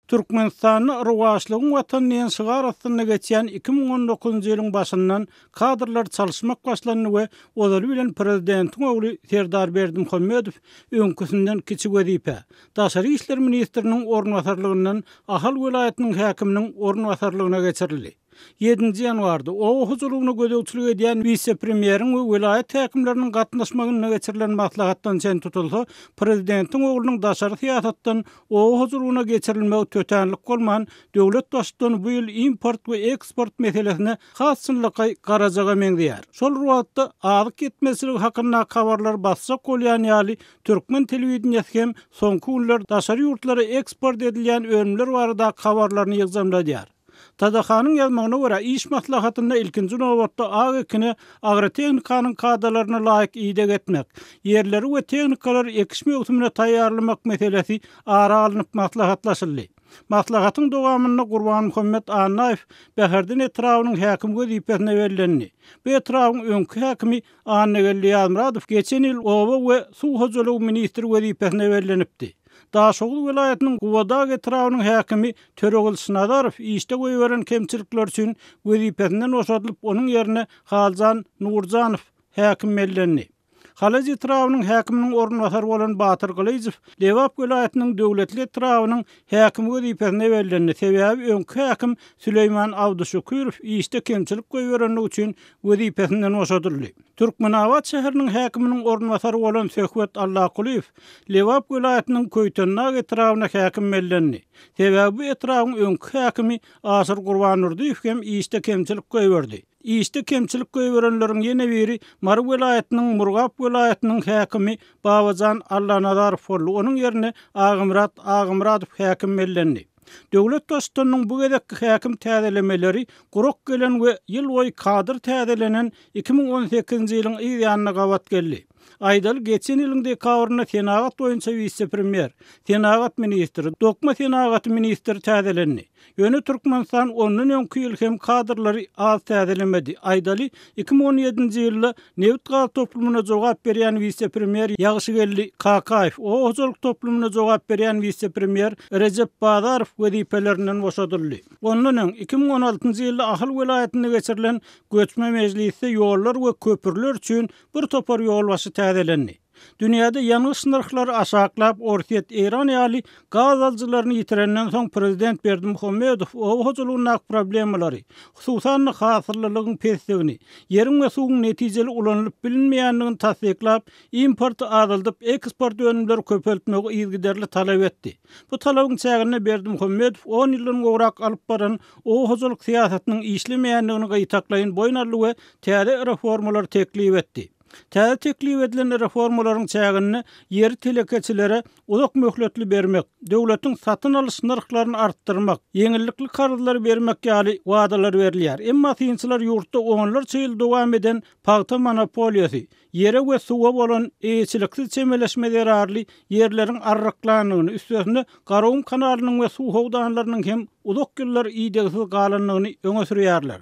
Türkmenistanda Rowaçlygyň Watany diýen şygar astynda geçýän 2019-njy ýylyň başyndan kadrlary çalyşmak başlandy we ozaly bilen prezidentiň ogly Serdar Berdimuhamedow öňküsinden kiçi wezipä, daşary işler ministriniň orunbasarlygyndan Ahal welaýatynyň häkiminiň orunbasarlygyna geçirildi. Ýedinji ýanwarda oba hojalygyna gözegçilik edýän wise-premýeriň we welaýat häkimleriniň gatnaşmagynda geçirilen maslahatdan çen tutulsa, prezidentiň oglunyň daşary syýasatdan oba hojalygyna geçirilmegi tötänlik bolman, döwlet Baştutany bu ýyl import we eksport meselesine has çynlakaý garajaga meňzeýär. Şol bir wagtda, azyk ýetmezçiligi hakyndaky habarlary basjak bolýan ýaly, türkmen telewideniýesi hem soňky günler daşary ýurtlara eksport edilýän önümler baradaky habarlaryny ýygjamladýar. TDH-nyň ýazmagyna görä, iş maslahatynda ilkinji nobatda ak ekine agrotehnikanyň kadalaryna laýyk ideg etmek, ýerleri we tehnikalary ekiş möwsümine taýýarlamak meselesi ara alnyp maslahatlaşyldy. Maslahatyň dowamynda Gurbanmuhammet Annaýew Bäherden etrabynyň häkimi wezipesine bellendi. Bu etrabyň öňki häkimi Annageldi Ýazmyradow geçen ýyl oba we suw hojalygy ministri wezipesine bellenipdi. Daşoguz welaýatynyň Gubadag etrabynyň häkimi Töregylyç Nazarow işde goýberen kemçilikleri üçin wezipesinden boşadylyp, onuň ýerine Haljan Nurjanow häkim bellendi. Halaç etrabynyň häkiminiň orunbasary bolan Batyr Gylyjow Lebap welaýatynyň Döwletli etrabynyň häkimi wezipesine bellendi, sebäbi öňki häkim Süleýman Abduşükürow işde kemçilik goýberenligi üçin wezipesinden boşadyldy. Türkmenabat şäheriniň häkiminiň orunbasary bolan Söhbet Allakulyýew Lebap welaýatynyň Köýtendag etrabyna häkim bellendi. Sebäbi bu etrabyň öňki häkimi Aşyr Gurbandurdyýew hem işde kemçilik goýberdi. Işde kemçilik goýberenleriň ýene biri Mary welaýatynyň Murgap welaýatynyň häkimi Babajan Allanazarow boldy. Onuň ýerine Agamyrat Agamyradow häkim bellendi. Döwlet Baştutanynyň bu gezekki häkim täzelemeleri gurak gelen we ýyl boýy kadr täzelenen 2018-nji ýylyň yz ýanyna gabat geldi. Aýdaly, geçen ýylyň dekabrynda senagat boýunça wise-premýer, senagat ministri, dokma senagaty ministri täzelendi. Ýöne Türkmenistan ondan öňki ýyl hem kadrlary az täzelemedi. Aýdaly, 2017-nji ýylda nebit-gaz toplumyna jogap berýän wise-premýer Ýagşygeldi Kakaýew, oba hojalyk toplumyna jogap berýän wise-premýer Rejep Bazarow wezipelerinden boşadyldy. Ondan öň, 2016-njy ýylda Ahal welaýatynda geçirilen göçme mejlisde ýollar we köprüler üçin bir topar ýolbaşçy täzelendi. Dünýäde ýangyç nyrhlary aşaklap, Orsýet, Eýran ýaly gaz alyjylaryny ýitirenden soň prezident Berdimuhamedow oba hojalygyndaky problemalary, hususan-da hasyllylygyň pesligini, ýeriň we suwuň netijeli ulanylyp bilinmeýändigini tassyklap, importy azaldyp, eksport önümleri köpeltmegi yzygiderli talap etdi. Bu talabyň çäginde Berdimuhamedow on ýyldan gowrak alyp baran oba hojalyk syýasatynyň işlemeýändigini gytaklaýyn boýun aldy we täze reformalary teklip etdi. Täze teklip edilen reformalaryň çäginde ýeri telekeçilere uzak möhletli bermek, döwletiň satyn alyş nyrhlaryny artdyrmak, ýeňillikli karzlary bermek ýaly wadalar berilýär. Emma synçylar ýurtda onlarça ýyl dowam eden pagta monopoliýasy, ýere we suwa bolan eýeçiliksiz çemeleşme zerarly ýerleriň arryklandygyny, üstesine Garagum kanalynyň we suw howdanlarynyň hem uzak ýyllar idegsiz galandygyny öňe sürýärler.